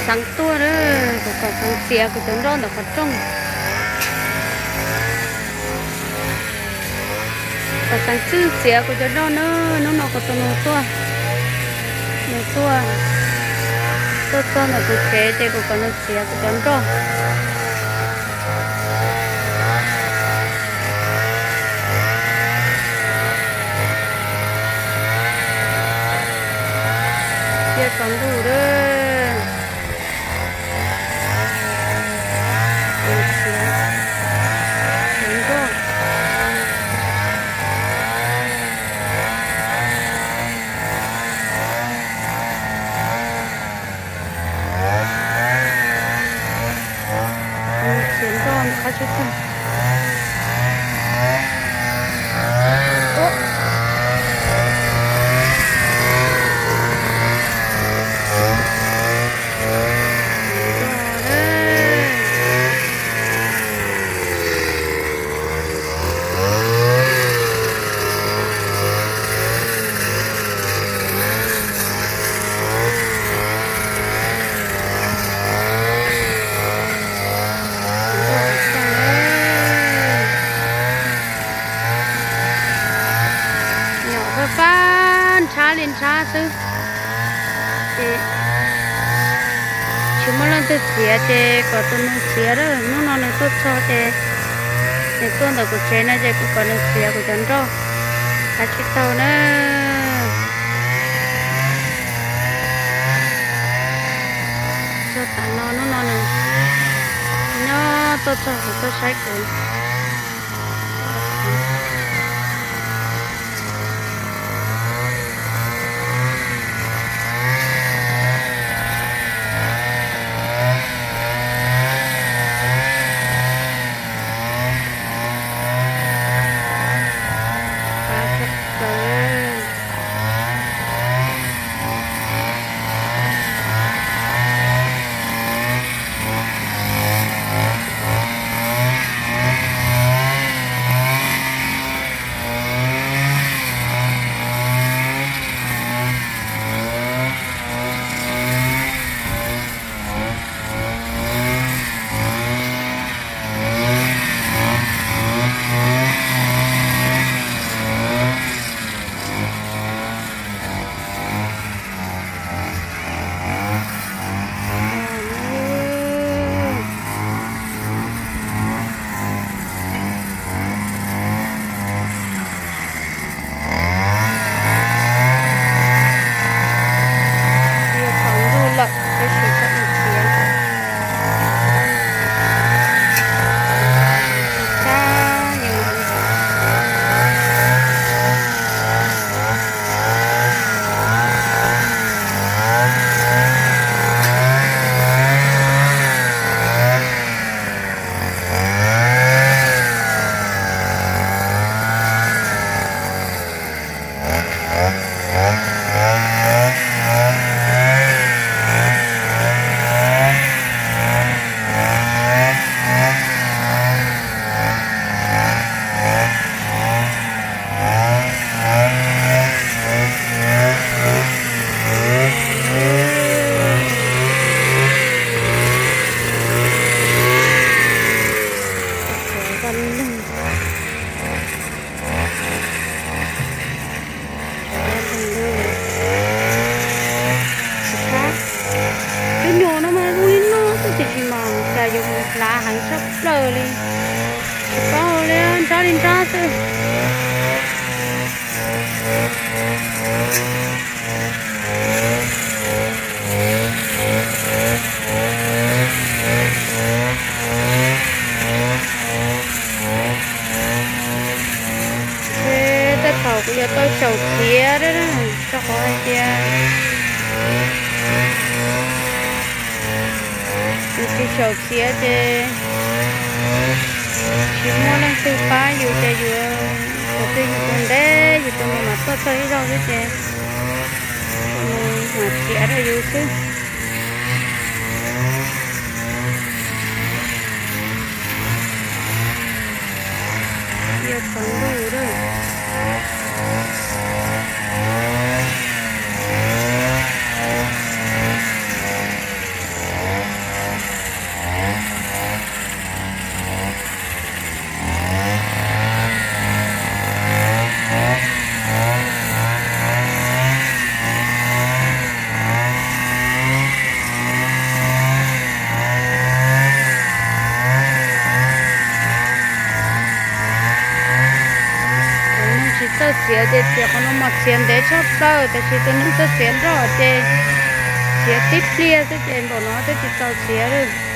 Xeev tuaj na, kuv kom Xeev txiav kuv cov nroj ntawm qhov rooj. Kom Xeev Txwj txiav kuv cov nroj na, hnub no kuv tus nus tuaj, nus tuaj, tuaj txog ntawm kuv tsev ces kuv kom nws txiav kuv cov nroj. Ciaj tsaus ntuj lawm. Txiav, txiav nroj. Txiav nroj qab tsib taug. Nyom fab fab nrhab li nrhab xwb. Ces tsis muaj leej twg txiav ces kom tus nus txiav lawm. Hnub no nws tuaj txog ces nws tuaj ntawm kuv tsev no ces kuv kom nws txiav kuv cov nroj. Qab tsib taug na. Txog tav no, hnub no nws nyob tuaj txog kuv tuaj saib kuv. Tsaus ntuj lawm tab sis tseem txiav. Tsis tshab li. Tsis tshab. Cov nyom no mas zoo li no xwb tiam sis mas cas yuav mus hlav heev tshaj plaws li. Tsis paub li, nrab li nrab xwb. Ces tej thaum kuv yuav tau xyaum txiav, rau qhov hais tias yus tsis xyaum txiav ces tsis muaj leej twg pab yus ces yus, thaum twg yus tus ntev yus tus nus mas tuaj txog ib zaug xwb ces tus nus mam txiav rau yus xwb. Yuav tsaus ntuj lawm. Ces txiav qhov no mas txiav ntev tshaj plaws, tab sis tus neeg tuaj txiav nroj ces txiav tib pliag xwb ces npaum no twb tsis txaus txiav li.